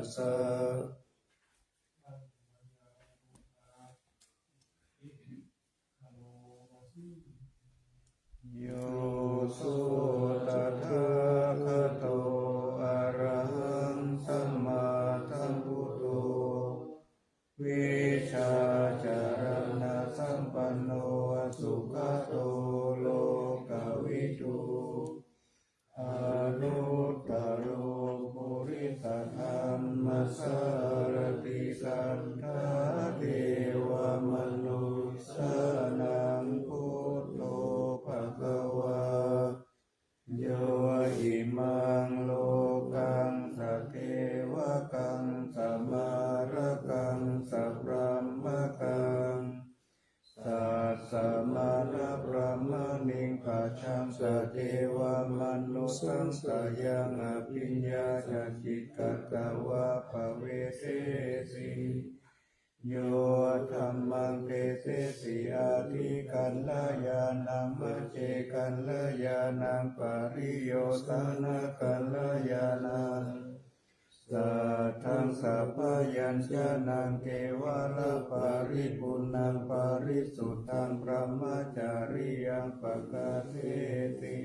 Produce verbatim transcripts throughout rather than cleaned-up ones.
tassa. Yo so tathāgato arahaṃ sammāsambuddho vijjācaraṇasampanno sugato lokavidū anuttaro purisadammasārathi satthā devamanussānaṃ buddho bhagavā. Yo imaṃ lokaṃ sadevakaṃ samārakaṃ sabrahmakaṃ sassamaṇabrāhmaṇiṃ pajaṃ sadevamanussappaṃ sayaṃ abhiññāya cittadvā bhavisesi. Yo dhammaṃ desesi ādikaḷāyānaṃ majjhekaḷāyānaṃ pariyosānakaḷāyānaṃ saddhaṃ sabyañjanaṃ kevalaparipuṇṇaṃ parisuddhaṃ brahmacariyaṃ pakaseti.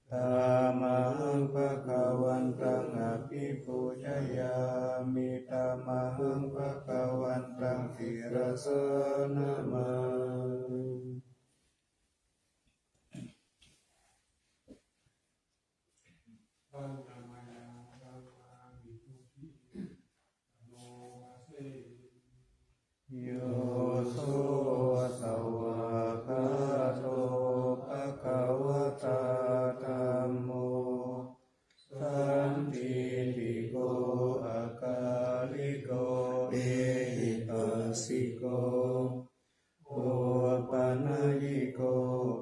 Tamahaṃ bhagavantaṃ abhipūjayāmi. Tamahaṃ bhagavantaṃ sirasā namāmi. Yo so svākkhāto bhagavatā dhammo sandiṭṭhiko akāliko ehipassiko opanayiko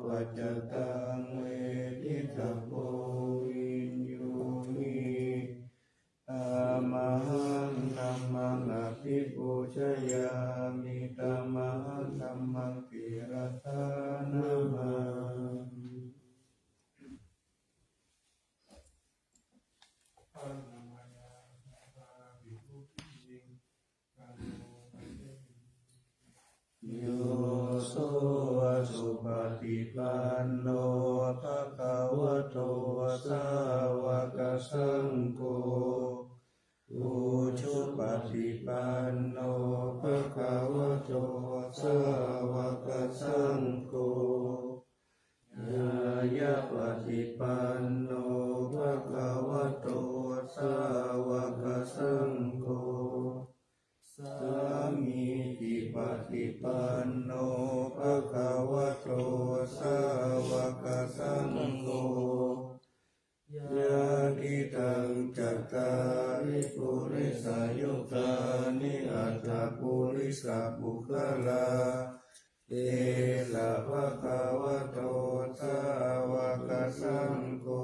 paccattaṃ veditabbo viññūhi. Tamahaṃ dhammaṃ abhipūjayāmi. Tamahaṃ dhammaṃ sirasā namāmi. Yo so supaṭipanno bhagavato sāvakasaṅgho, ujupaṭipanno bhagavato sāvakasaṅgho, ñāyapaṭipanno bhagavato sāvakasaṅgho, sāmīcipaṭipanno bhagavato sāvakasaṅgho, yadidaṃ cattāri purisayugāni aṭṭha purisapuggalā, esa bhagavato sāvakasaṅgho,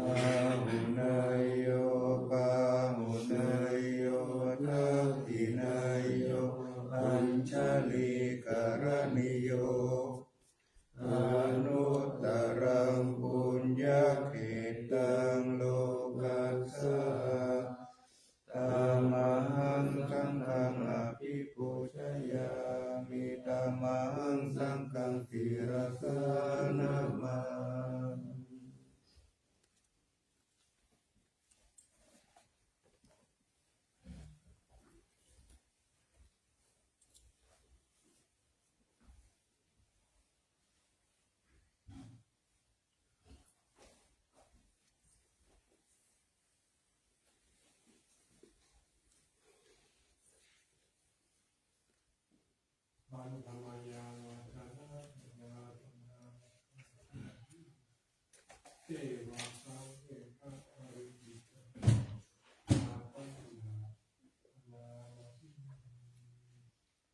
āhuneyyo pāhuneyyo dakkhiṇeyyo añjalikaraṇīyo, anuttaraṃ puññakkhettaṃ lokassāti. Tamahaṃ saṅghaṃ abhipūjayāmi. Tamahaṃ saṅghaṃ sirasā namāmi.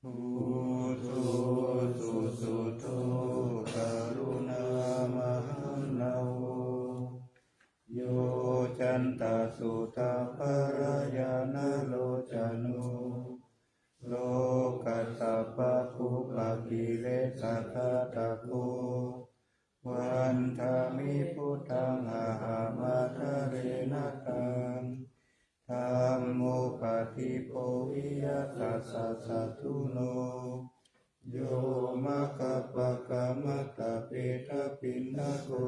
Buddho susuddho karuṇāmahaṇṇavo, yocantaṃ suddhaparayanalocano, lokassa pāpūpakilesaghātako, vandāmi buddhaṃ ahaṃ ādarena taṃ. Dhammo paṭipo viya tassa satthuno, yo maggappakkamatthapeṭhapiṇṇako,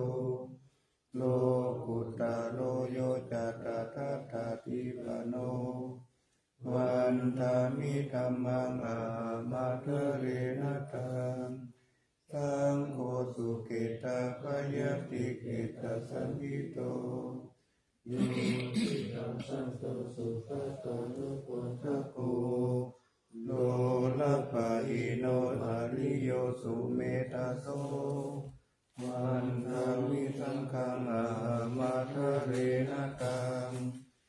lokuttaro yo ca tathāgatipano. Vandāmi dhammaṃ ahaṃ ādarena taṃ, saṅgho suketabayāti ketasañhito, yo cittasaṅgho sugatānugadako, lolapahīno ariyo sumetthaso. Vandāmi saṅghaṃ ahaṃ ādarena taṃ,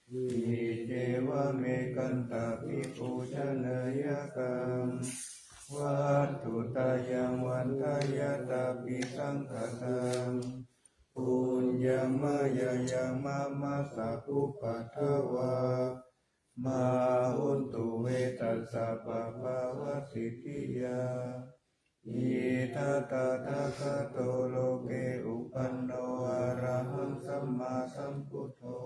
iccevamekantaṃ vibhūsaneyyaṃ, vatthuttayaṃ vandeyyatāpi saṅkhātaṃ, puññaṃ mayā yaṃ mama sabbupaddavā, mā hontu ve tassa pāpāvasittiyā. Idha tathāgato loke uppanno arahaṃ sammāsambuddho,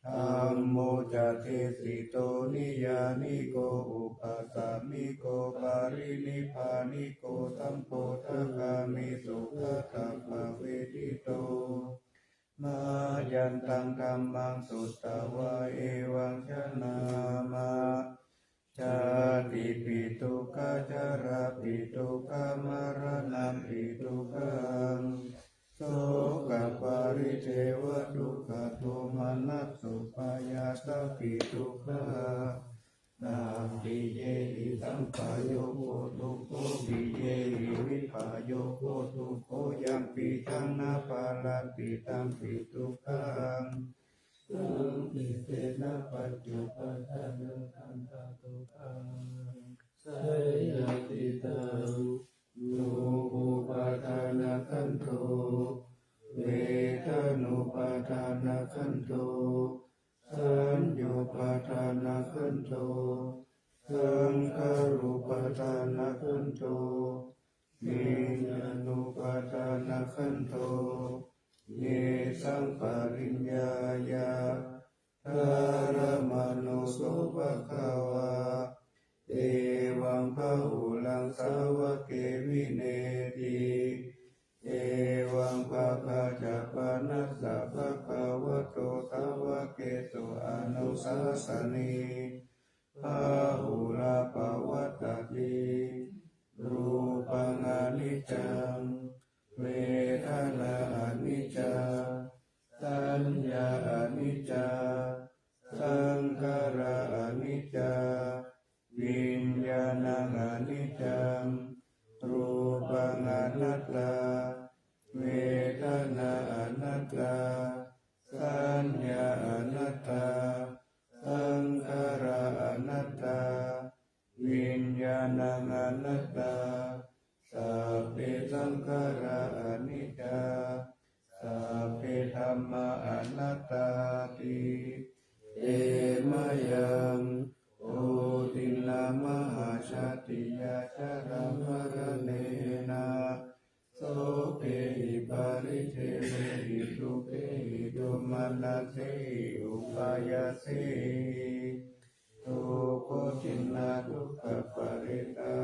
dhammo ca desito niyyāniko upasāyiko parinibbāniko sambodhagāmi sugatāpavitito. Mayantaṃ dhammaṃ sutvā evaṃ janāma, jātipi dukkhā jarāpi dukkhā maraṇampi dukkhaṃ, sokaparidevadukkhadomanassupāyāsāpi dukkhā, appiyehi sampayogo dukkho, piyehi vippayogo dukkho, yampicchaṃ na phalati tampi dukkhaṃ, saṅkhittena pañcupādānakkhandhā dukkhaṃ. Seyyathīdaṃ, rūpūpādānakkhandho, vedanūpādānakkhandho, saññāupādānakkhandho, saṅkhārūpādānakkhandho, viññāṇūpādānakkhandho. Yesaṃ pariññāya dhāramaṇo so bhagavā, evaṃ bahulaṃ sāvake vineti. Evaṃ bhāgā ca panassa bhagavato sāvakesu anussāsanī, bahulā pavattati. Rūpaṃ aniccaṃ, vedanā aniccā, saññā aniccā, saṅkhārā aniccā, viññāṇaṃ aniccaṃ. Rūpaṃ anattā, vedanā anattā, saññā anattā, saṅkhārā anattā, viññāṇaṃ anattā. Sabbe saṅkhārā aniccā, sabbe dhammā anattāti. Te mayaṃ bodhiṃ mahāsātīyā jarāmaraṇena sokehi paridevehi dukkhehi domanassehi upāyāsehi dukkhojuṇādukkhaparitā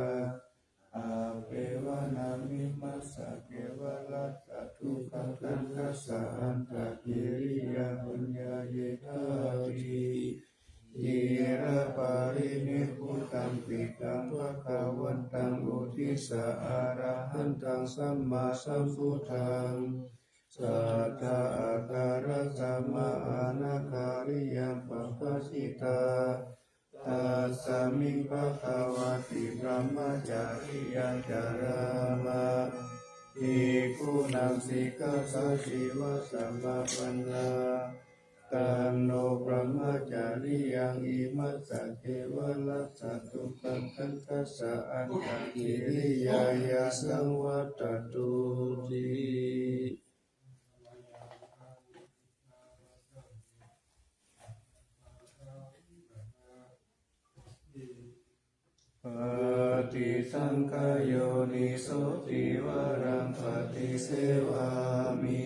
appeva nāmimassa kevalassa dukkhakandhassa antakiriyā puññayetāti. Ciraparinibbutampi taṃ bhagavantaṃ uddissa arahantaṃ sammāsambuddhaṃ satthā ākārassa mahānagarīyaṃ pabhāsitā. Tasmiṃ bhagavati brahmacariyaṃ carāma bhikkhūnaṃ sikkhāsīlassa pāpannā. Taṃ no brahmacariyaṃ imassa kevalassa dukkhakandhassa antakiriyāya saṃvattatu ti. Paṭisaṅkhā yoniso cīvaraṃ paṭisevāmi,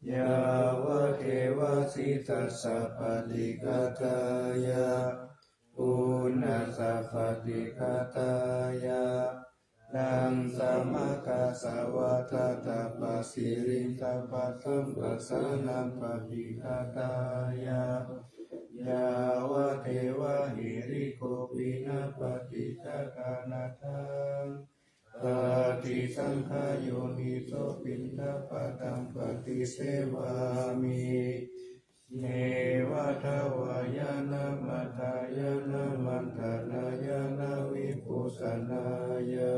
yāvadeva Vajitassa paṭighātāya, uṇhassa paṭighātāya, daṃsamakasavātātapasiriṃsapasamphassānaṃ paṭighātāya, yāvadeva hirikopinapaṭicchadanatthaṃ, paṭisaṅkhā yoniso piṇḍapātaṃ paṭisevāmi. Neva davāya na madāya na maṇḍanāya na vibhūsanāya,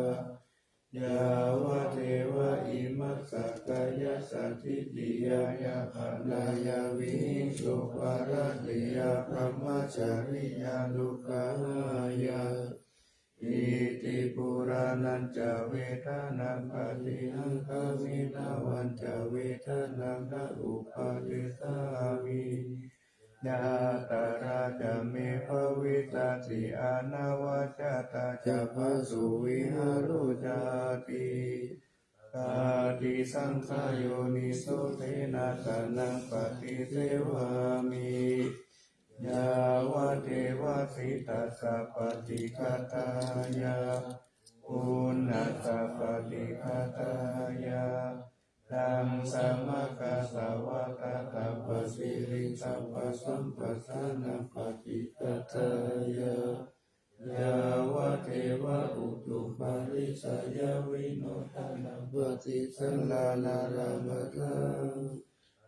yāvadeva imassa kāyassa ṭhitiyā yāpanāya vihiṃsuparatiyā brahmacariyānuggahāya. Iti purāṇañca vedanaṃ paṭihaṅkhāmi navañca vedanaṃ na uppādessāmi. Yātrā ca me bhavissati anavajjatā ca phāsuvihāro cāti. Paṭisaṅkhā yoniso senāsanaṃ paṭisevāmi. Yāvadeva sītassa paṭighātāya, uṇhassa paṭighātāya, daṃsamakasavātātapasiriṃsapasamphassānaṃ paṭighātāya, yāvadeva utuparissayavinodanapaṭisallānārāmatthaṃ,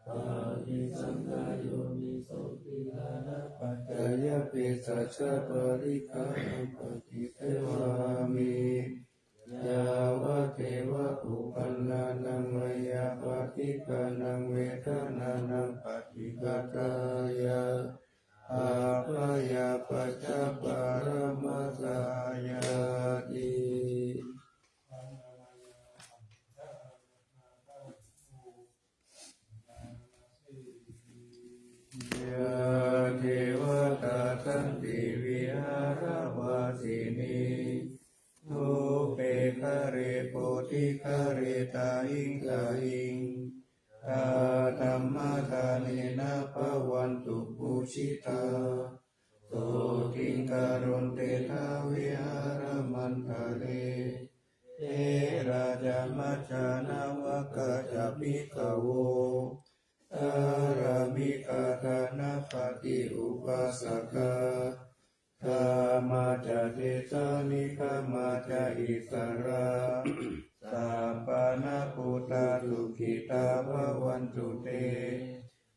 paṭisaṅkhā yoniso gilānapaccayabhesajjaparikkhāraṃ paṭisevāmi. Yāvadeva uppannānaṃ veyyābādhikānaṃ vedanānaṃ paṭighātāya, abyāpajjhaparamatāyāti. Yā devatā santi vihāravāsinī, thūpe ghare bodhighare tahiṃ tahiṃ, tā dhammadānena bhavantu pūjitā, sotthiṃ karontedha vihāramaṇḍale. Therā ca majjhā navakā ca bhikkhavo, dhārāmikā dānapatī upāsakā, gāmā ca desā nigamā ca issarā, sappāṇabhūtā sukhitā bhavantu te.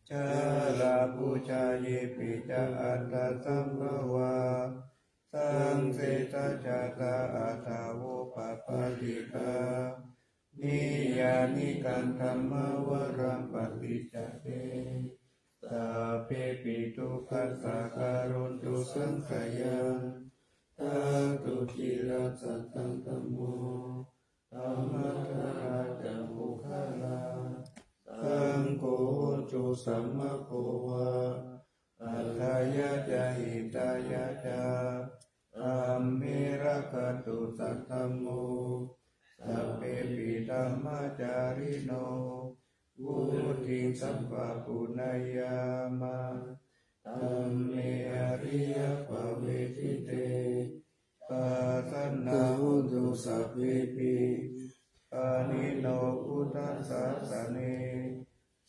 Jalābujā yepi ca aṇḍasambhavā, saṃsedajātā athavopapātikā, niyyānikaṃ dhammavaraṃ paṭicca te, sabbepi dukkhassa karontu saṅkhayaṃ. Ṭhātu ciraṃ sataṃ dhammo, dhammaddharā ca puggalā, saṅgho hotu samaggo va, atthāya ca hitāya ca. Dhamme rakkhatu saddhammo, sabbepi dhammacārino, vuḍḍhiṃ sampāpuṇeyyāma, dhamme ariyappavedite. Pasannā hontu sabbepi, pāṇino buddhasāsane,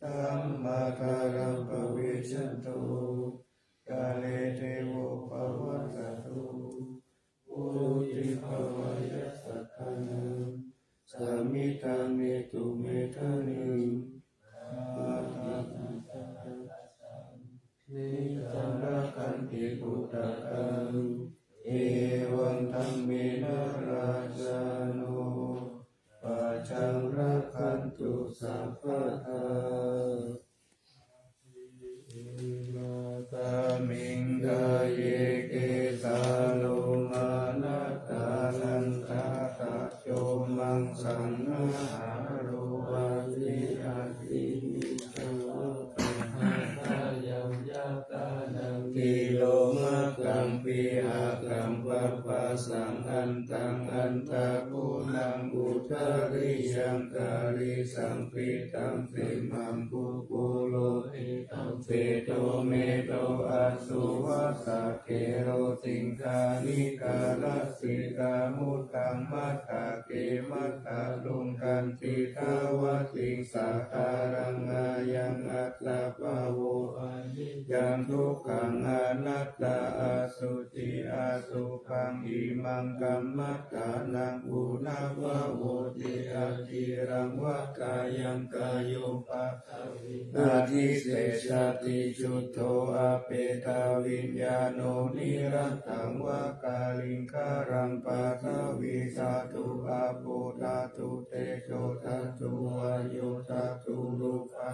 sammādhāraṃ pavecchanto, kāle devo pavassatu. Vuḍḍhibhāvāya sattānaṃ, samiddhaṃ netu medaniṃ, niccaṃ rakkhanti puttakaṃ, evaṃ dhammena rājāno, pajaṃ rakkhantu sabbadā. Imasmiṃ kāye kesā lomā nakhā dantā taco maṃsā nahārū asi asimhi sāvakā, hadayaṃ yakkhānaṃ tilomakhaṃpihakaṃ papphāsaṃ antaṃ antaguṇaṃ udariyaṃ karī saṃ pittaṃ timhaṃ puppulo, etam sedo medo assu vassa khero, siṅghāṇikā lasikā muttaṃ matthake mattabhuṃ, khantīdha vatiṃ sakāraṃ ayaṃ attabhāvo, aniccaṃ dukkhaṃ anattā, asuci asubhaṃ imaṃ kammadānaṃ, punabbhavoti aciraṃ va, kāyaṃ kāyo paṭhavī, adhisessati chuddho apetaviññāṇo, niratthaṃ va kaliṅgaraṃ, paṭhavīdhātu āpo dhātu tejo dhātu vāyo dhātu, rūpa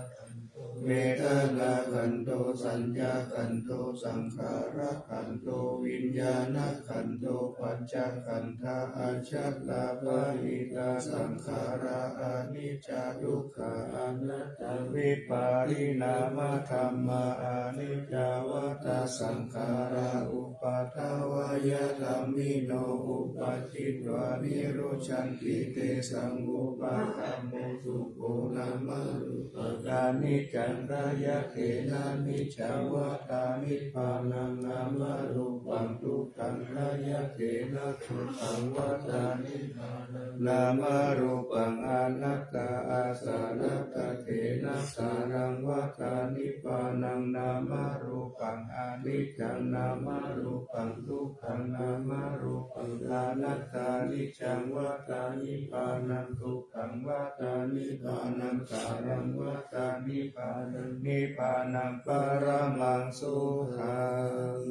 vedanākhandho saññākhandho saṅkhārakhandho viññāṇakhandho, pañcaskandhā ajjhattā bahiddhā saṅkhārā, aniccā dukkhā anattā vipariṇāmadhammā, aniccā vata saṅkhārā uppādavayadhammino, uppajjitvā nirujjhanti, tesaṃ vūpasamo sukho, nāmarūpaṃ aniccaṃ, khayatena niccaṃ vata nibbānaṃ, nāmarūpaṃ dukkhaṃ, khayatena dukkhaṃ vata nibbānaṃ, nāmarūpaṃ anattā, asaratthatthena saraṃ vata nibbānaṃ, nāmarūpaṃ aniccaṃ, nāmarūpaṃ dukkhaṃ, nāmarūpaṃ anattā, niccaṃ vata nibbānaṃ, dukkhaṃ vata nibbānaṃ, saraṃ vata nibbānaṃ, nibbānaṃ paramaṃ sukhaṃ.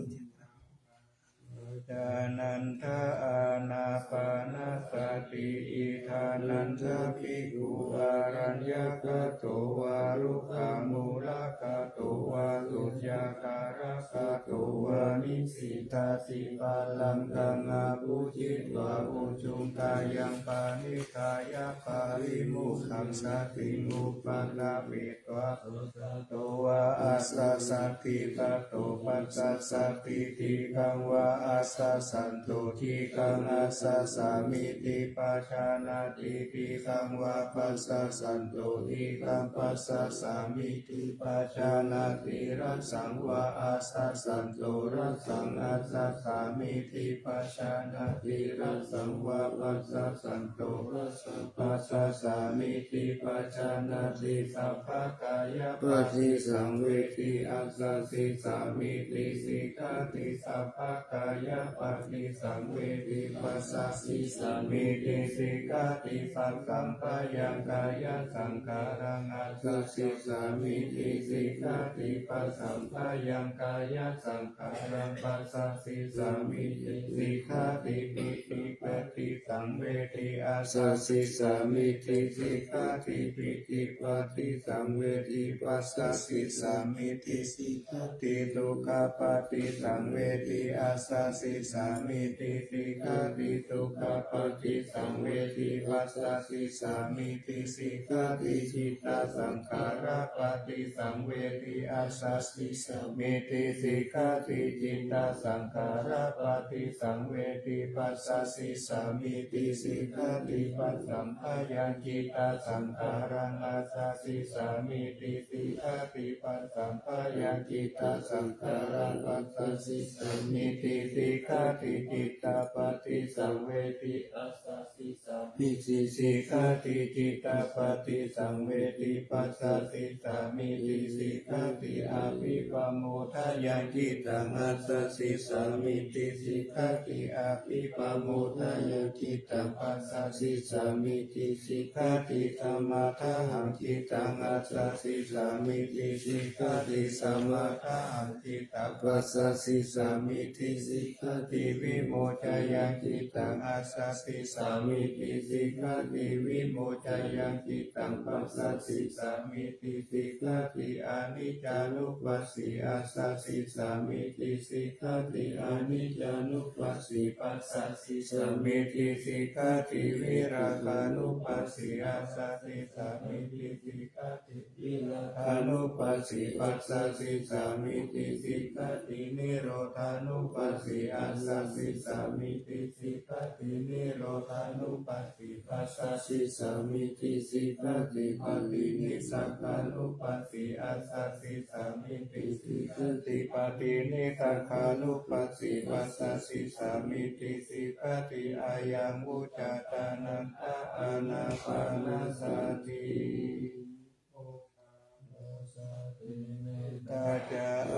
Ajānanta ānāpānasati, iddhānanta bhikkhū araññagato vā, rukkhamūlagato vā, suññāgāragato vā, nisīdati pālaṅkaṃ abhujitvā, ujuṃ kāyaṃ paniddāya, pārimokkhāya satiṃ upaṭṭhapetvā, sugato vā asassati, tato passassati, dīghaṃ vā asassanto, dīghaṃ asassamīti pajānāti, dīghaṃ vā passassanto, dīghaṃ passassamīti pajānāti, hrasaṃ vā asassanto, hrasaṃ assassamīti pajānāti, hrasaṃ vā passassanto, hrasaṃ passassamīti pajānāti, sabbakāyapaṭisaṃvedi, assasissāmīti sikkhati, sabbakāyapaṭisaṃvedi, passasissāmīti sikkhati, passamphayaṃkāyasaṅkhāraṃ assasissāmīti sikkhati, passamphayaṃkāyasaṅkhāraṃ passasissāmīti sikkhati, pītipaṭisaṃvedi, assasissāmīti sikkhati, pītipaṭisaṃvedi, passasissāmīti sikkhati, dukkhapaṭisaṃvedi, assasissāmīti sikkhati, dukkhapaṭisaṃvedi, passasissāmīti sikkhati, cittasaṅkhārapaṭisaṃvedi, assasissāmīti sikkhati, cittasaṅkhārapaṭisaṃvedi, passasissāmīti sikkhati, passamphayaṃ cittasaṅkhāraṃ assasissāmīti sikkhati, passamphayaṃcittasaṅkhāraṃ passasissāmīti sikkhati, cittapaṭisaṃvedi, assasissāmīti sikkhati, cittapaṭisaṃvedi, passasissāmīti sikkhati, abhipamodhayaṃ cittaṃ assasissāmīti sikkhati, abhipamodhayaṃ cittaṃ passasissāmīti sikkhati, samādhahaṃ cittaṃ assasissāmīti sikkhati, samādhahaṃ cittaṃ passasissāmīti sikkhati, vimocayaṃ cittaṃ assasissāmīti sikkhati, vimocayaṃ cittaṃ passasissāmīti sikkhati, aniccānupassī assasissāmīti sikkhati, aniccānupassī passasissāmīti sikkhati, virāgānupassī assasissāmīti sikkhati, virāgānupassī passasissāmīti sikkhati, nirodhānupassī Assasissāmīti sikhati, nirodhānupatti passasissāmīti sikhati, paṭinissagganupatti assasissāmīti sikhati, paṭinissagganupatti passasissāmīti sikhati. Ayaṃ vuccāta ānāpānasati. Ca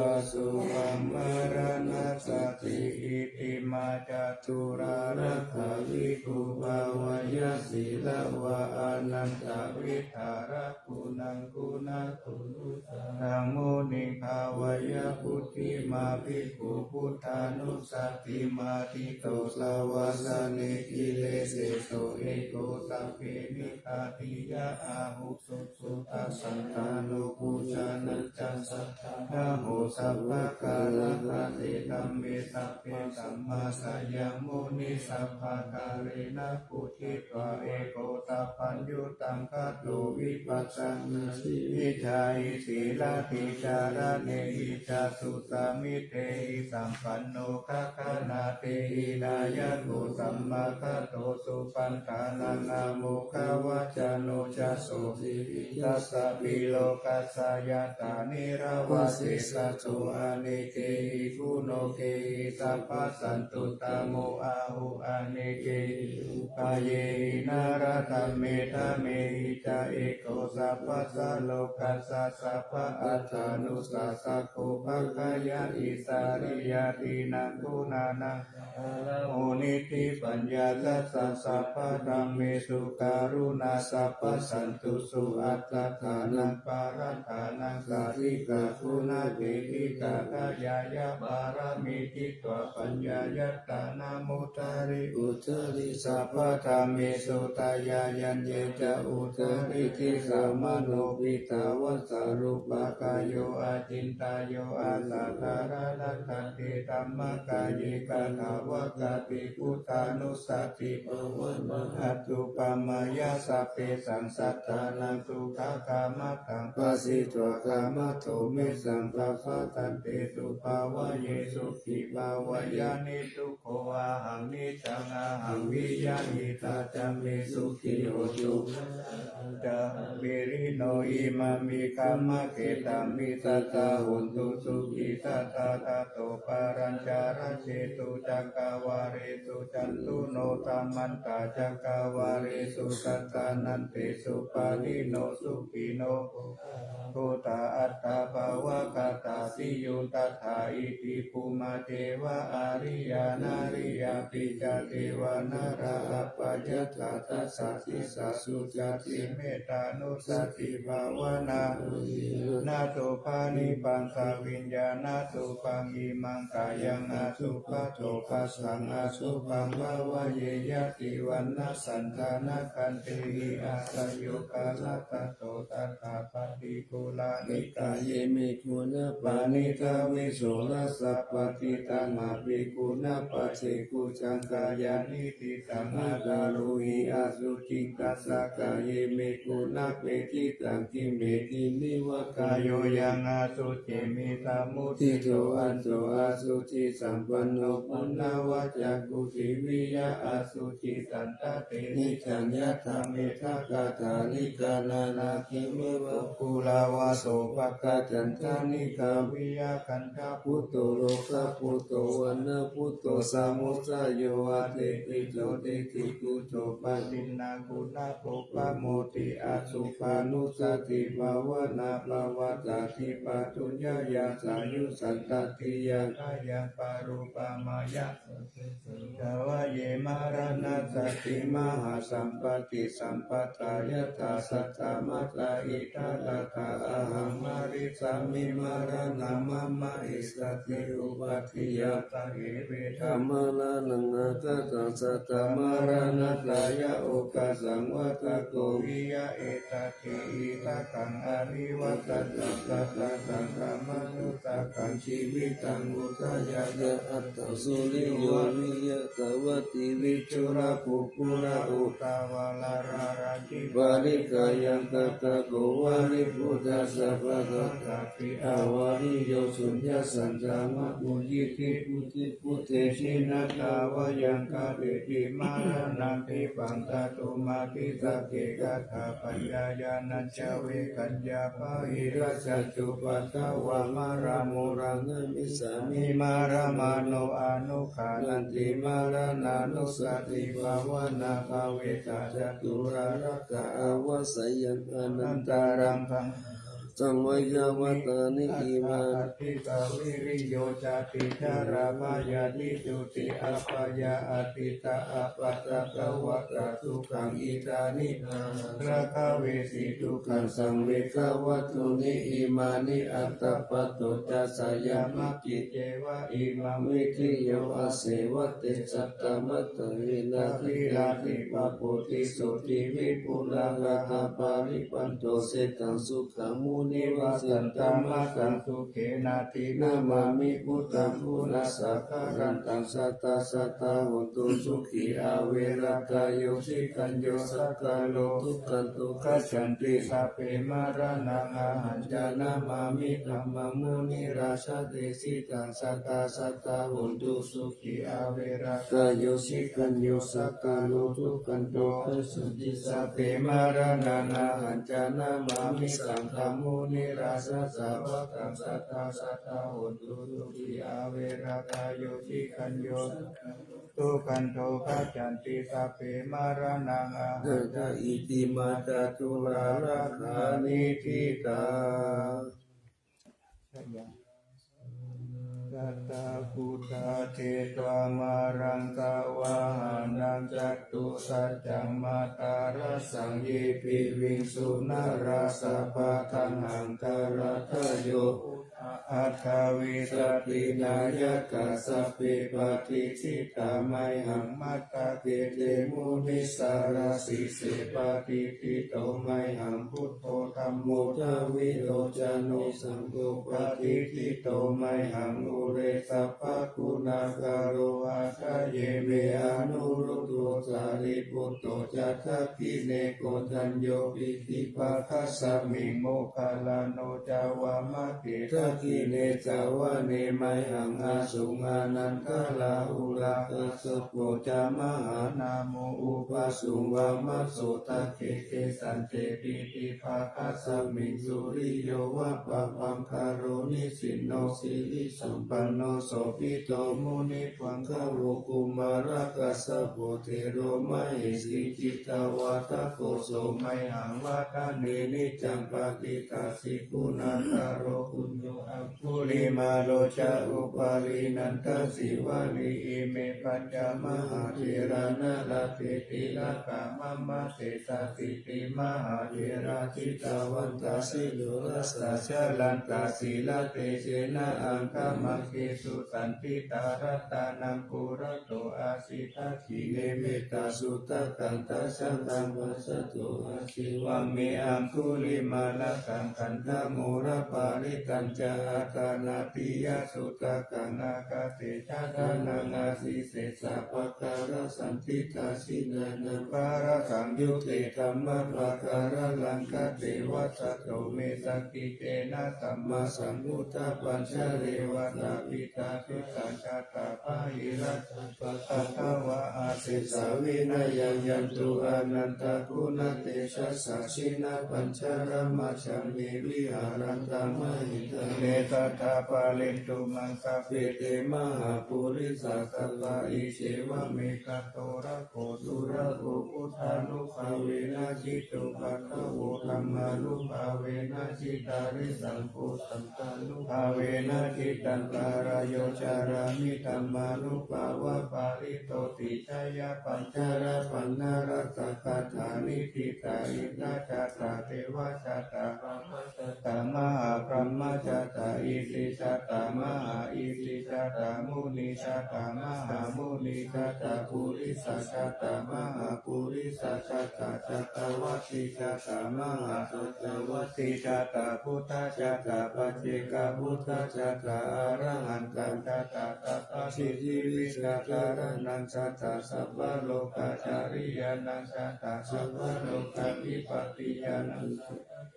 asupammaraṇasati. Itimā catulārakkhavidū bhāveyya sīlavā anantavidhāraguṇaṃ guṇāguṇutaraṃ muniṃ bhāveyya. Puthimā bhikkhū buddhānussatimatito savāsane giriseso ekotapenikkhatiyā ahu suddhassa dāno bhojanañca saddhammaho sabbakārakkhaṇe dhamme sabbe sammāsayaṃ muni sabbakālena pūjitvā ekotappaṃ yuttaṃ gato vipassanajīvijjhāyī sīlādicāraṇehi cātusamitehi sampanno gaggānatehi nāyako sammāgato supaṇṇānaṃ āmokavacano jaso vijitasabbhi lokassa yatā nirvāsesato anekehi guṇokehi sabbasantuttamo ahu anekehi upāyehi narattha medha mehi ca eko sabbassa lokassa sabba atthānusassako bhaggāya isariyātīnaṃ guṇānaṃ munitti paññāsassa sabbadhammesu karuṇā sabbasantusu attadānaṃ parattānaṃ sādhikā guṇatedhikā kāyāya pāramī jitvā paññāya tānamuttari uttari sabbadhammesu tayāyaññe ca uttari disamanobhitavassa rūpakāyo acin tayo asaddharaṇattante dhammakāye katā va kāpi buddhānussatibhāvanā anuppamāya sabbesaṃ sattānaṃ sukhā khamataṃ phāsitva khamato me saṅkappā tantesu bhāvaye sukhī bhāvaye niddukho ahaṃ niccaṃ ahaṃ viya hitatā ca me sukhī hotu ca ahaṃ vilino imamhi dhammakkhettami sadā hontu sukhī sadā. Tato pālañca rajesu cakkavāḷesu cantū no samantā cakkavāḷesu daddallantesu pāṇino sukhino buddhā attabhāvagatā siyuṃ tadā iti bhummā ceva ariyā nariyā pi ca devā narā apayantadā tassa disāsu cāti mettānussattibhāvanāya nātho panibbātaviññāṇatobhaṃ imaṃ kāyaṃ asubhato phassaṃ asubhaṃ bhāvaye ñātivaṇṇasaṃ dhanakhantehi āsayo kallattato tadā paṭighūḷanikāye me guṇapāṇidha visorasappaṭidaṃ abhiguṇapacchekujjhaṃ kāyāni ṭhitaṃ āgarohi asuciṃ tassa kāye me guṇapetiṭṭhaṃ khemeti neva kāyo yaṃ asuciṃ visamuddhito añco asucisampanno puṇṇavajjaku diviyā asucisantaṭṭheti niccaṃ yathā mettagāthā nikkhānanāgimeva kulavāso pakkaccañca nikkhāviyā kaṇṭaputto lokaputto vaṇṇaputto samuccayo atthi kicco diṭṭhikujjo paṭinnakuṇapuppamoti asubhanussatibhāvanā pavattati pātuyya yasayuṃ santatiyā khayaṃ parūpamāya sabbesu ca vā ye maraṇasāti mahāsampattisamphattā yathā saddamattā iddhāraddhā ahaṃ marissāmi maraṇaṃ mama essatthi upādi. Yathā hi vedaṃ maraṇaṃ aggathā saddamaṇaṃ tayā okāsaṃ vata ko viya etad iddhāgaṃ anivattantaṃ sattā saṅghamānusakaṃ jīvitaṃ udayāya aṭṭhaṃsu riyo viya thavati viṭū ra pugghulā uṭṭhavārā rārāji pārikāyaṃ kaṭṭhako vāri Buddhassa pāṇatapī avāriyossuññasaṅkamā muñcitti buddhe jinatvā yaṃ kāpeti maraṇaṃ khippaṃ tato matthi. Sagge kaṭṭhapāya ñāṇañca vegayya bhāvirajjhattupaddavā māraṃ maraṃ gamissāmi. Māraṃ mano anuggaṇhanti maraṇānussatibhāvanā bhāvitā catulāsakā avassayaṃ anantaraṃ saṃ saṃvayyamatthāni imāni. Atha āsīsa viriyo cati jarā byādhi juti apāyā atītā appaṭitatavā sukhaṃ idāni pahāya rakkhavesi dukkhaṃ saṃvegavattuni imāni. Aṭṭha patto ca saññāmi kicceva imaṃ vidhi yo āseva te satta matthāhi. Rathinā dīpavutthi jotī vipulā ghantā paripanto sekaṃ sukhaṃ munivassataṃ. Mataṃ sukhenāti namāmi buddhaṃ pūrasakkārantaṃ. Sadā sadā hontu sukhī averā kāyo cirañño sakkāro dukkhato gacchanti. Sabbe maraṇaṃ ahañca namāmi dhammaṃ munirājadesitaṃ. Sadā sadā hontu sukhī averā kāyo cirañño sakkāro dukkhato gacchanti. Sabbe maraṇaṃ ahañca namāmi saṅghaṃ munirājasāvakaṃ. Sadā sadā hontu sukhī averā kāyo cirañño sakkāro dukkhato gacchanti. Sabbe maraṇaṃ ahañca itimā catulāsakā niṭṭhitā. Sattā buddhā jetvā māraṃ savāhanaṃ catusaccāmatarasaṃ ye piviṃsu narāsabhā. Taṇhaṅkarādayo buddhā aṭṭhavīsati nāyakā sabbe patiṭṭhitā mayhaṃ matthake te munissarā. Sīse patiṭṭhito mayhaṃ buddho dhammo dvilocane saṅgho patiṭṭhito mayhaṃ ure sabbaguṇākaro. Hadaye me anuruddho sārīputto ca dakkhiṇe koṇḍañño piṭṭhibhāgasmiṃ moggallāno ca vāmake. Dakkhiṇe savane mayhaṃ āsuṃ ānandarāhulā kassapo ca mahānāmo ubhāsuṃ vāmasotake. Kesante piṭṭhibhāgasmiṃ suriyo va pabhaṅkaro nisinno sirisampanno sobhito munipuṅgavo. Kumārakassapo thero mahesī cittavādako so mayhaṃ vadane niccaṃ patiṭṭhāsi guṇākaro. Puṇṇo aṅgulimālo ca upālī nandasīvalī ime pañca mahātherā nalāṭe tilakā mama. Sesāsīti mahātherā jitavantā jinorasā jalantā sīlatejena aṅgamaṅgesu saṇṭhitā. Ratanaṃ purato āsi dakkhiṇe mettasuttakaṃ dhajaggaṃ pacchato āsi vāme aṅgulimālakaṃ. Khandhamoraparittañca āṭānāṭiyasuttakaṃ ākāse chadanaṃ āsi sesā pākārasaṇṭhitā. Jinānaṃ bālasaṃyutte dhammapākāralaṅkate vasato me sakiccena sammāsambuddhapañjare. Vātapittādisañjātā bāhirajjhattupaddavā asesā vinayaṃ yantu anantaguṇatejasā. Jinapañjaramajjhamhi viharantaṃ mahītale sadā pālentu maṃ sabbe te mahāpurisāsabhā. Iccevamekanto rakkho surakkho buddhānubhāvena jitupaddavo dhammānubhāvena jitārisaṅgho saṅghānubhāvena jitantarāyo carāmi dhammānubhāvapālito. Tijjhayapañjarapaṇṇaratthagatā niṭṭhitā indajātā devajātā brahmajātā mahābrahmajātā isijātā mahāisi Jatamuni jatamahāmuni jatapurisajatamahapurisajatacakkavatti jatamahāsaccavatti jatabuddhajatapaccekabuddhajataarahantā jatasabbasiddhivijjādharaṇaṃ jatasabbalokacāriyānaṃ jatasabbalokadhipatiñāṇaṃ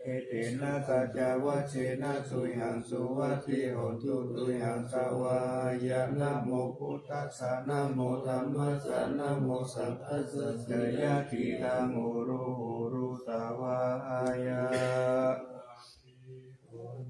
etena saccavajjena tuyhaṃ suvatthi hotu tuyhaṃ svāhāya. Namo buddhassa, namo dhammassa, namo saṅghassa. Jayasiddhaṃ hotu hotu svāhāya.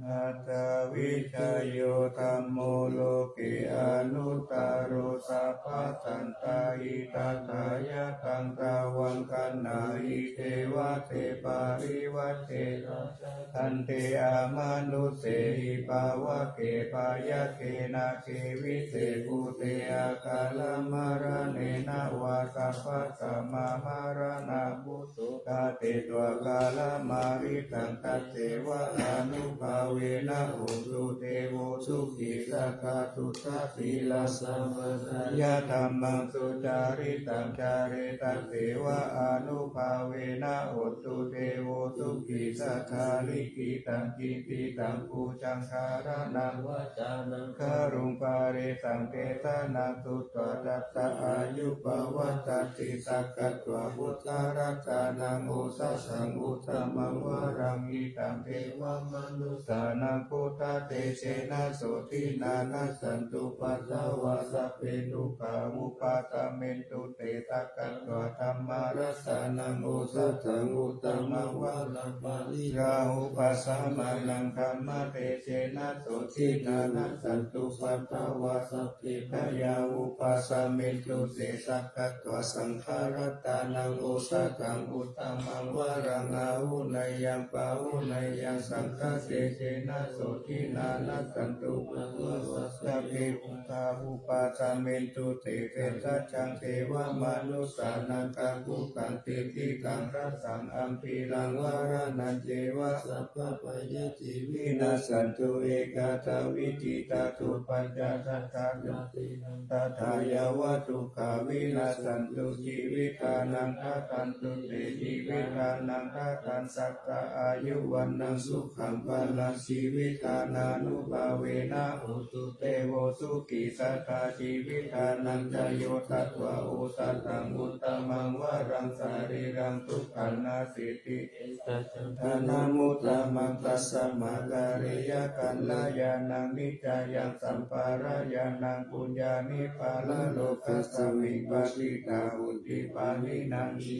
Atha vijayo dhammo loke anuttaro sabbasantahitatthāya yataṃ dhammaṃ gaṇhāhi devate parivajje rājadaṇḍe amanussehi pāvake bhayake nāgevise bhūte akālamaraṇena vā sabbasmā maraṇā mutto ṭhāpetvā kālamāritaṃ tasseva ānubhāvena hotu devo sukhī sadā suddhasīlā sabbadā yadhammaṃ sucaritaṃ care tasseva ānubhāvena hotu devo sukhī sadā likkhitaṃ cintitaṃ pūjaṃ dhāraṇaṃ vācānaṃ garuṃ parittaṃ desanaṃ sutvā tassa āyu pavaḍḍhatīti. Sakkatvā buddharatanaṃ osathaṃ uttamaṃ varaṃ hitaṃ devamanussānaṃ buddhatejena sotthinā nassantupaddavā sabbe dukkhā vūpasamentu te. Sakkatvā dhammaratanaṃ osathaṃ uttamaṃ varaṃ pariḷāhūpasamanaṃ dhammatejena sotthinā nassantupaddavā sabbe bhayā vūpasamentu te. Sakkatvā saṅgharatanaṃ osathaṃ uttamaṃ varaṃ āhuneyyaṃ pāhuneyyaṃ saṅghatejena sotthinā nassantupaddavā sabbe dukkā vūpasamentu te. Vessaccaṃ devamanussānaṃ kakutthaṃ tiṭṭhitaṃ rasaṃ ambhiraṃ varaṇañceva sabbabhayā vinassantu ekadā vidhitā. Dupphañca sattā jātīnaṃ tathā yāva dukkhā vinassantu jīvittānaṃ dadantu te jīvittānaṃ dadaṃ sadā āyu vaṇṇaṃ sukhaṃ balaṃ jīvittānānubhāvena hotu devo sukhī sadā. Jīvittānañca yo tatvā osathaṃ uttamaṃ varaṃ sarīraṃ dukkhā nasīti. Etañca dānamuttamaṃ tasmā kāleyya kalyāṇaṃ niccāya sampadaṃ yānaṃ puññāni paralokasmiṃ patiṭṭhā honti pāṇinanti.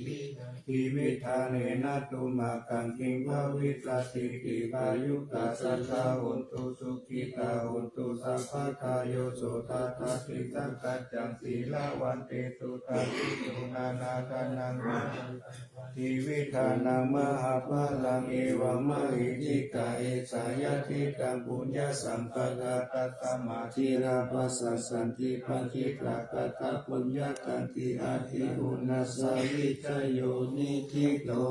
Jīvittānena tumhākaṃ kiṃ bhavissatiti. Bhāyuṃ tā sadā hontu sukhitā hontu sabbadā. Yo so tathāti sakkaccaṃ sīlavantesu dassito nānādānaṃ jīvittānaṃ mahapphalaṃ evamahessikā. Esā yadidaṃ puññasampadā tasmā dhīrā pasassanti patiṭṭhāgatā puññakattī. Atthi uṇhassa vijayo niṭṭhito.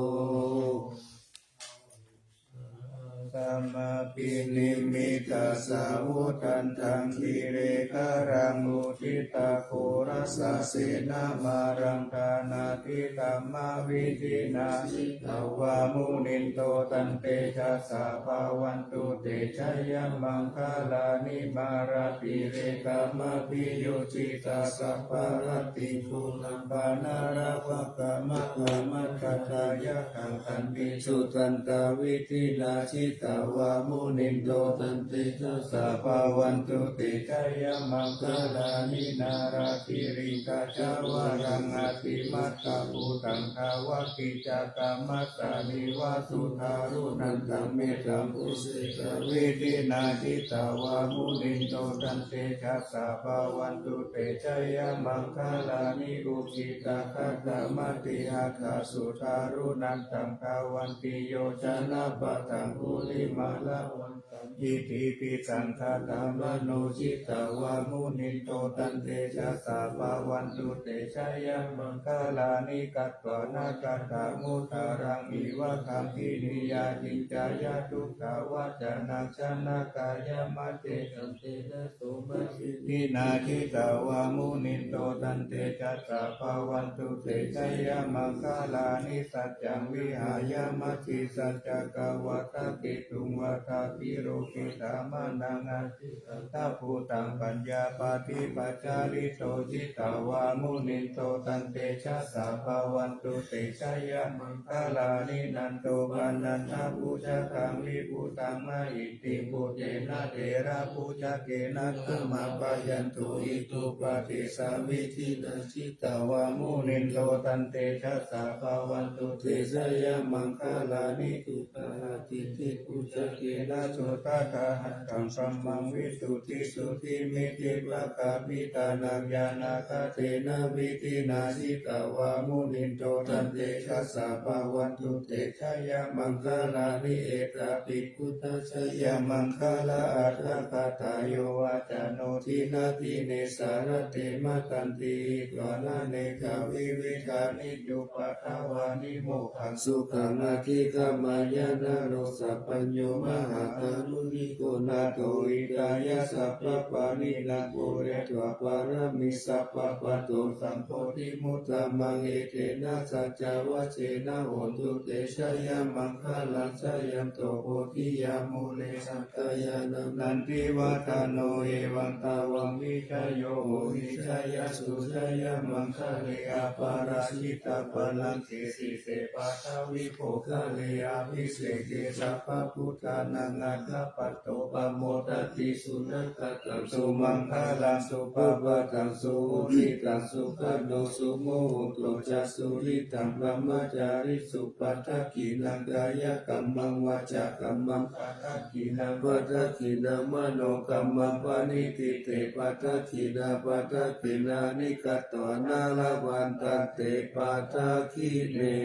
Samabhinimmitasāvudhantaṃ grīmekhalaṃ uditaghorasasenamāraṃ dānādidhammavidhinā jitavā munindo tantejasā bhavantu te jayamaṅgalāni. Mārātirekamabhiyujjhitasabbarattiṃ ghorampanāḷavakamakkhamathaddhayakkhaṃ khantīsudantavidhinā jitavā munindo tantejasā bhavantu te jayamaṅgalāni. Nāḷāgiriṃ gajavaraṃ atimattabhūtaṃ dāvaggicakkamasanīva sudāruṇantaṃ mettambusekavidhinā jitavā munindo tantejasā bhavantu te jayamaṅgalāni. Ukkhittakhaggamatihatthasudāruṇantaṃ dhāvantiyojanapathaṅgulimā māravantaṃ iddhībhisaṅkhatamano jitavā munindo tantejasā bhavatu te jayamaṅgalāni. Katvāna kaṭṭhamudaraṃ iva gabbhinīyā ciñcāya duṭṭhavacanaṃ janakāyamajjhe santena somavidhinā jitavā munindo tantejasā bhavatu te jayamaṅgalāni. Saccaṃ vihāya matisaccakavādaketuṃ vādābhiropitamanaṃ atiandhabhūtaṃ paññāpadīpajalito jitavā munindo tantejasā bhavatu te jayamaṅgalāni. Nandopanandabhujagaṃ vibudhaṃ mahiddhiṃ puttena therabhujagena damāpayanto iddhūpadesavidhinā jitavā munindo tantejasā bhavatu te jayamaṅgalāni. Duggāhadiṭṭhibhujagena sudaṭṭhahatthaṃ brahmaṃ visuddhijutimiddhibakābhidhānaṃ ñāṇāgadena vidhinā jitavā munindo tantejasā bhavatu te jayamaṅgalāni. Etāpi buddhajayamaṅgalaaṭṭhagāthā yo vācano dinadine sarate matandī hitvānanekavividhāni cupaddavāni mokkhaṃ sukhaṃ adhigameyya naro sapañño. Mahākāruṇiko nātho hitāya sabbapāṇinaṃ pūretvā pāramī sabbā patto sambodhimuttamaṃ. Etena saccavajjena hotu te jayamaṅgalaṃ. Jayanto bodhiyā mūle sakyānaṃ nandivaḍḍhano evaṃ tvaṃ vijayo hohi jayassu jayamaṅgale. Aparājitapallaṅke sīse paṭhavipokkhare abhiseke sabbabuddhānaṃ aggappatto pamodati. Sunakkhattaṃ sumaṅgalaṃ supabhātaṃ suhuṭṭhitaṃ sukhaṇo sumuhutto ca suyiṭṭhaṃ brahmacārisu padakkhiṇaṃ kāyakammaṃ vācākammaṃ padakkhiṇaṃ padakkhiṇaṃ manokammaṃ paṇidhī te padakkhiṇā padakkhiṇāni katvāna labhantatthe padakkhiṇe.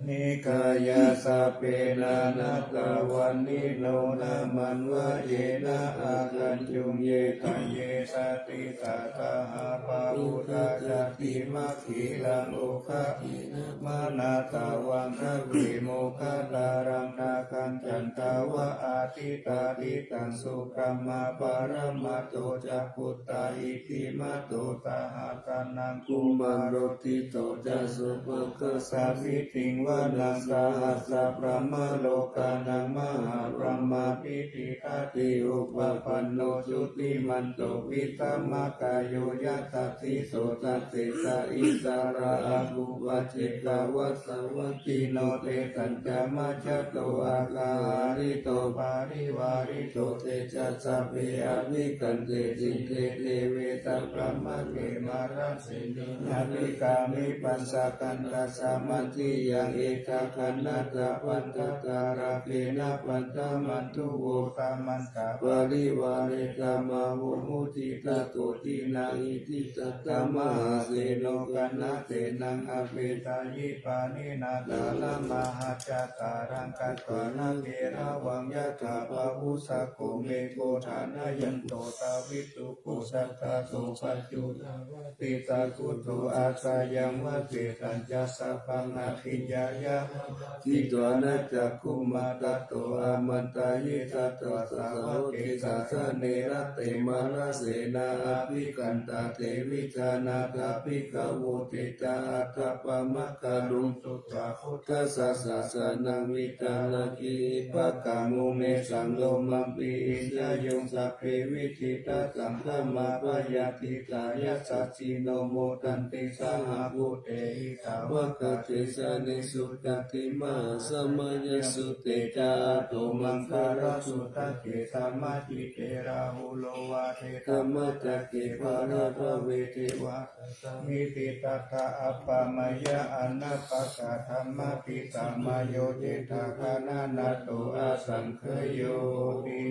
Nānābhāvapūretvā sabbāni katvāna nānattavaṇṇino nāmanvayena āgañchuṃ. Ye caññe sadisā sahabhūtā cātimakkhilaṃ oghatiṇṇamanāsavaṃ savimokkhadāraṃ āgañchanti tava adiṭṭhadiṭṭhaṃ sukhamā paramato ca puttā iddhimato saha ssānaṃ kumāro ṭhito ca sopāga savidhiṃ vanaṃ sahassam brahmalokānaṃ mahābrahmābhitiṭṭhati. Upapanno jutimanto visuddhikāyo yasassiso dasettha issarā āgū paccekavasavattino tesañca majjhato oghatiṇṇo parivārito. Te ca sabbe abhikkante sinde deve sabrahmake mārasenā abhikkāmi passa kaṇhassa mandiyaṃ. Etha gaṇhatha bandhatha rāgena bandhamatthu vo samantā parivāretha mā vo muñcittha koci naṃ. Iti tattha mahāseno kaṇhasenaṃ apesayi pāṇinā salamāhacca sāraṃ katvāna bheravaṃ. Yathā pāvussako megho thanayanto savijjuko tadā so paccudāvatti. Saṅkuddho asayaṃvase sañcicca sabbaṃ abhiññāya āgatītvā na cakkhumā tato āmantayi satthā sāvake sāsane. Rate mārasenā abhikkantā te vijānātha bhikkhavo. Te ca ātappamakaruṃ sutvā buddhassa sāsanaṃ vītarāgehi pakkāmuṃ nesaṃ lomampi iñjayuṃ. Sabbe vijitasaṅgāmā bhayātītā yasassino modanti saha bhūtehi sāvakā te janesutāti. Mahāsamayasutte ca āto maṅgarasūtake samācite rāhulo vācedammacakke bhaddekarattane devā dasaṃ iti tattha appamāya anappakāthamāti samayo cetāgaṇhānato asaṅkheyoti.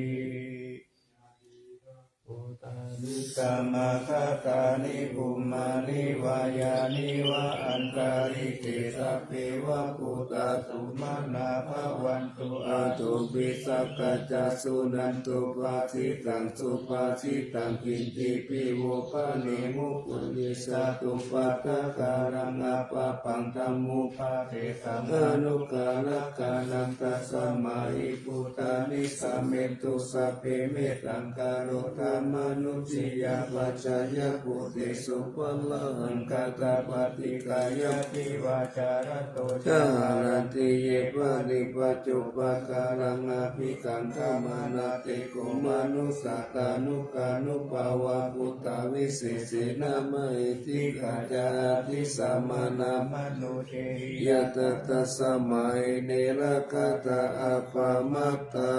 Bhūtāni samāgatāni bhummāni vā yāni va antalikkhe, sabbe va bhūtā sumanā bhavantu athopi sakkacca. Suṇantu bhāsitaṃ subhāsitaṃ, kiñcipi vo bhaṇemu pubbe, satthupāda karaṃ appapaṃ dhammūpadesaṃ anuggahārakānaṃ, tasmā hi bhūtā nisāmethu sabbe, mettaṃ karotha mānusiyā pajāya bhūtesu, pāṇahaṅ kaṭṭha paṭikkāya divā ca ratto ca haranti ye baliṃ paccupagghaṃ abhikaṅkhamānā, te kho manussā tanukānubhāvā bhūtā visesena mahiddhikā ca adisāmanā manussāhi yathā tasmā hi ne rakkhatha appamattā.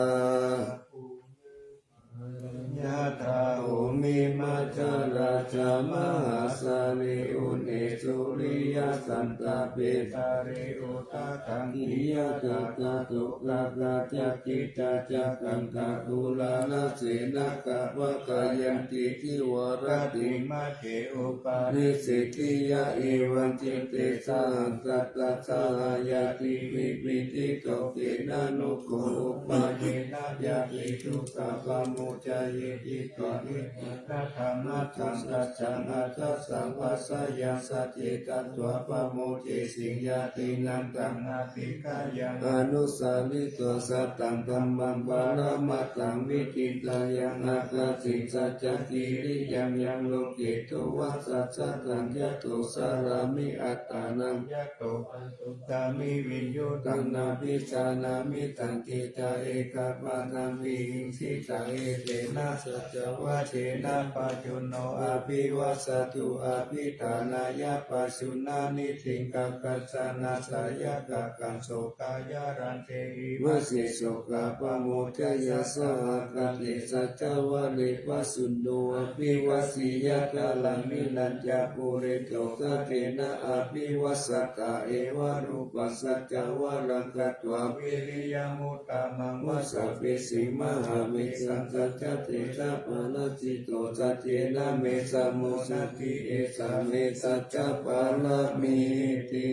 Yathā bhummimajjharā ca mahāsāgare, uṅhe sūriyasantāpe sārīrū thaṅgī yathā tado, gaṅgā ca giddhā ca kaṅkhā tularakkhite, pavakkanti cīvarattiṃ majjhe upavhayantiyā. Evañcitte saha satta saha ñātibhi, pīḷito tena no kho upayena, yadi dukkhaṃ pamuccayati cāpi tattha dhammaṭṭhaṃ. Saccaṃ aṭṭhassa vāsayaṃ sacce tatvā pamuccesi, ñātīnaṃ taṃ abhikkāya anussaritvā, sataṃ dhammaṃ paramatthaṃ viditaṃ yaṃ, ākāsi saccakiriyaṃ yaṃ, loke tuvaṭaṃ sataṃ yato carāmi attānaṃ, yato pañcasmi viññūhitaṃ nābhijānāmi saṅkhittā, ekapadanti hiṃsitā. Etena saccavajjena pajunno abhivajjati, abhiṭhānāya pajunno niṭṭhitaṃ, katvāna sāyakālaṃ sokāyaraṇṭehi. Majjhe sokā pamuccaya saha kate, saccavajje pajunno abhivajjeyya, kālaṃ vihañca purito saṅghena abhivajjitabbo, evarūpaṃ saccavajjena katvā viriyamuttamaṃ, vajjagopinaṃ mahāvesaṃ, tassa tejapālajjito, saccena me sammo natthi, esā me saccapāramīti.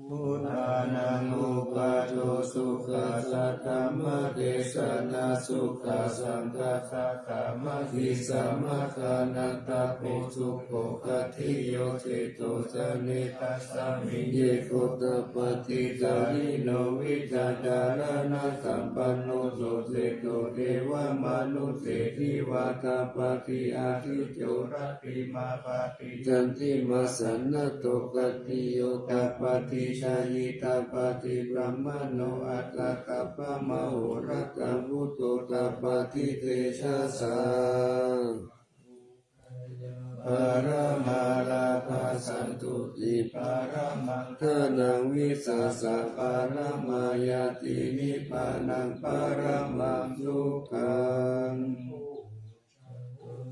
Buddhānaṃ uppādo sukhā, saddhammadesanā sukhā, saṅghassa sāmaggī, samaggānaṃ tapo sukho, khattiyo seṭṭho janetasmiṃ, ye gotapati jhāyino, vijjācaraṇasampanno, so seṭṭho devamanusseshiva. Thapati ādicco, rattimābhāti candimā, sannaddho khattiyo, thapati jhāyī, thapati brāhmaṇo, atha thappamahorattaṃ, buddho thapati tejasā. Pāramā labhā, santuṭṭhī paramaṃ dhanaṃ, vissāsaparamā ñātī, nibbānaṃ paramaṃ sukhaṃ.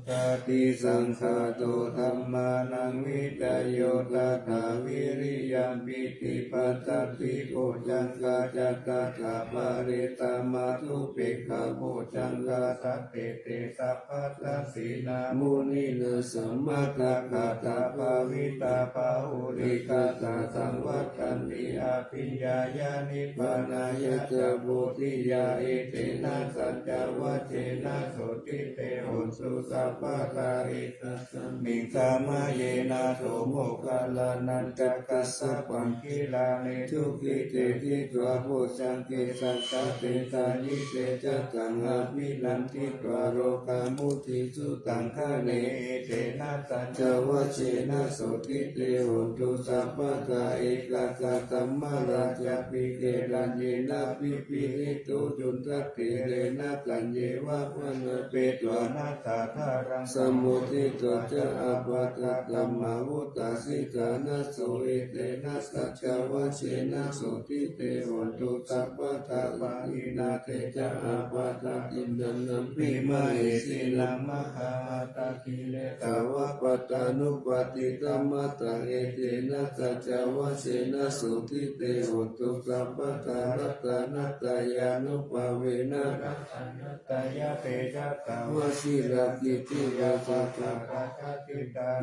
Duggatisaṅkhāto dhammānaṃ vicayo tathā, viriyampīti passaddhi bojjhaṅgā ca tathāpare, samādhupekkhabojjhaṅgā sattete sabbadassinā, muninā sammadakkhātā bhāvitā bahulīkatā, saṃvattanti abhiññāya nibbānāya ca bodhiyā. Etena saccavajjena sotthi te hotu sabbadā. Ekasmiṃ samaye nātho moggallānañca kassapaṃ, gilāne dukkhite disvā bojjhaṅge satta desayi, tejataṃ abhinanditvā rogā mucciṃsu taṅkhaṇe. Etena saccavajjena sotthi te hotu sabbadā. Ekadā dhammarājāpi gelaññenābhipīḷito, cundattherena taññeva bhaṇāpetvāna saddha sammoditvā ca ābādhā tamhā vuṭṭhāsi ṭhānaso. Etena saccavajjena sotthi te hotu sabbadā. Pahīnā te ca ābādhā tiṇṇannampi mahesinaṃ mahābādhakilesāva pattānuppattidhammataṃ. Etena saccavajjena sotthi te hotu sabbadā. Ratanattayānubhāvena ratanattayatejasā vajirakkhitirā satta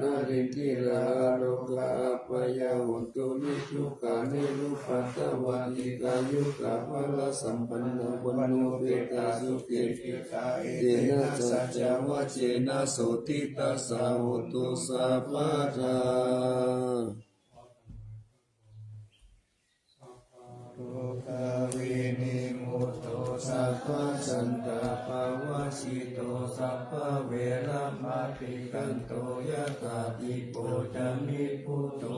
narīndirā arogā abyāpajjhā hontu niddukkhitāni. Dīghāyukā balāsambhannā vaṇṇaṃ upavhayantā sukhī dīghā. Etena saccavajjena sotthi tassa hotu sabbadā. Rogā vinimutto sabbasantāpavajjito sabbaveramatikkanto yathā dīpo ca nibbutho.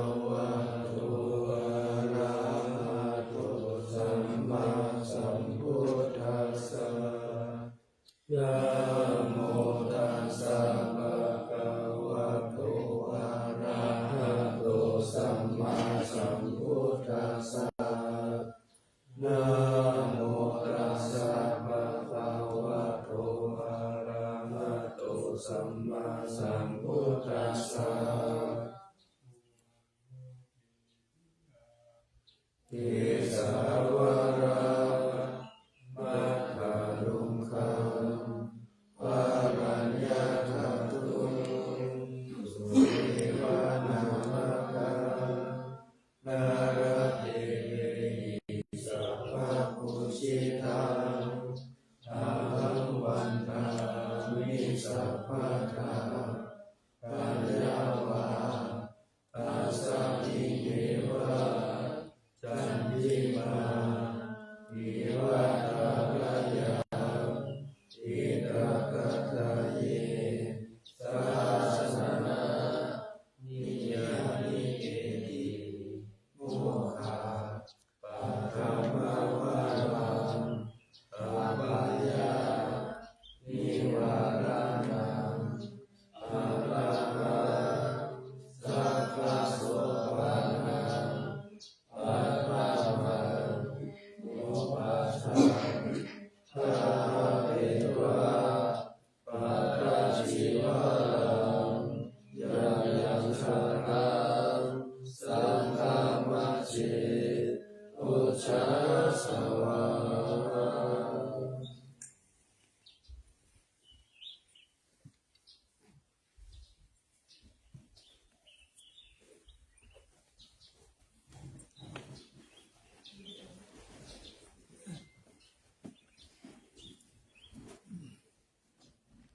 Bhagavato arahato sammāsambuddhassa. Namo tassa bhagavato arahato sammāsambuddhassa. Namo tassa bhagavato arahato sammāsambuddhassa. Kesavā vācanaṃ bharanābhāgaṃ sumekhalaṃ uditaghorasasenamāraṃ nānāviddhānaṃ makkhavijayaṃ taṃ vandāmi sabbadā. Kāyavācā iñjayā ca cantimā iva tārāyā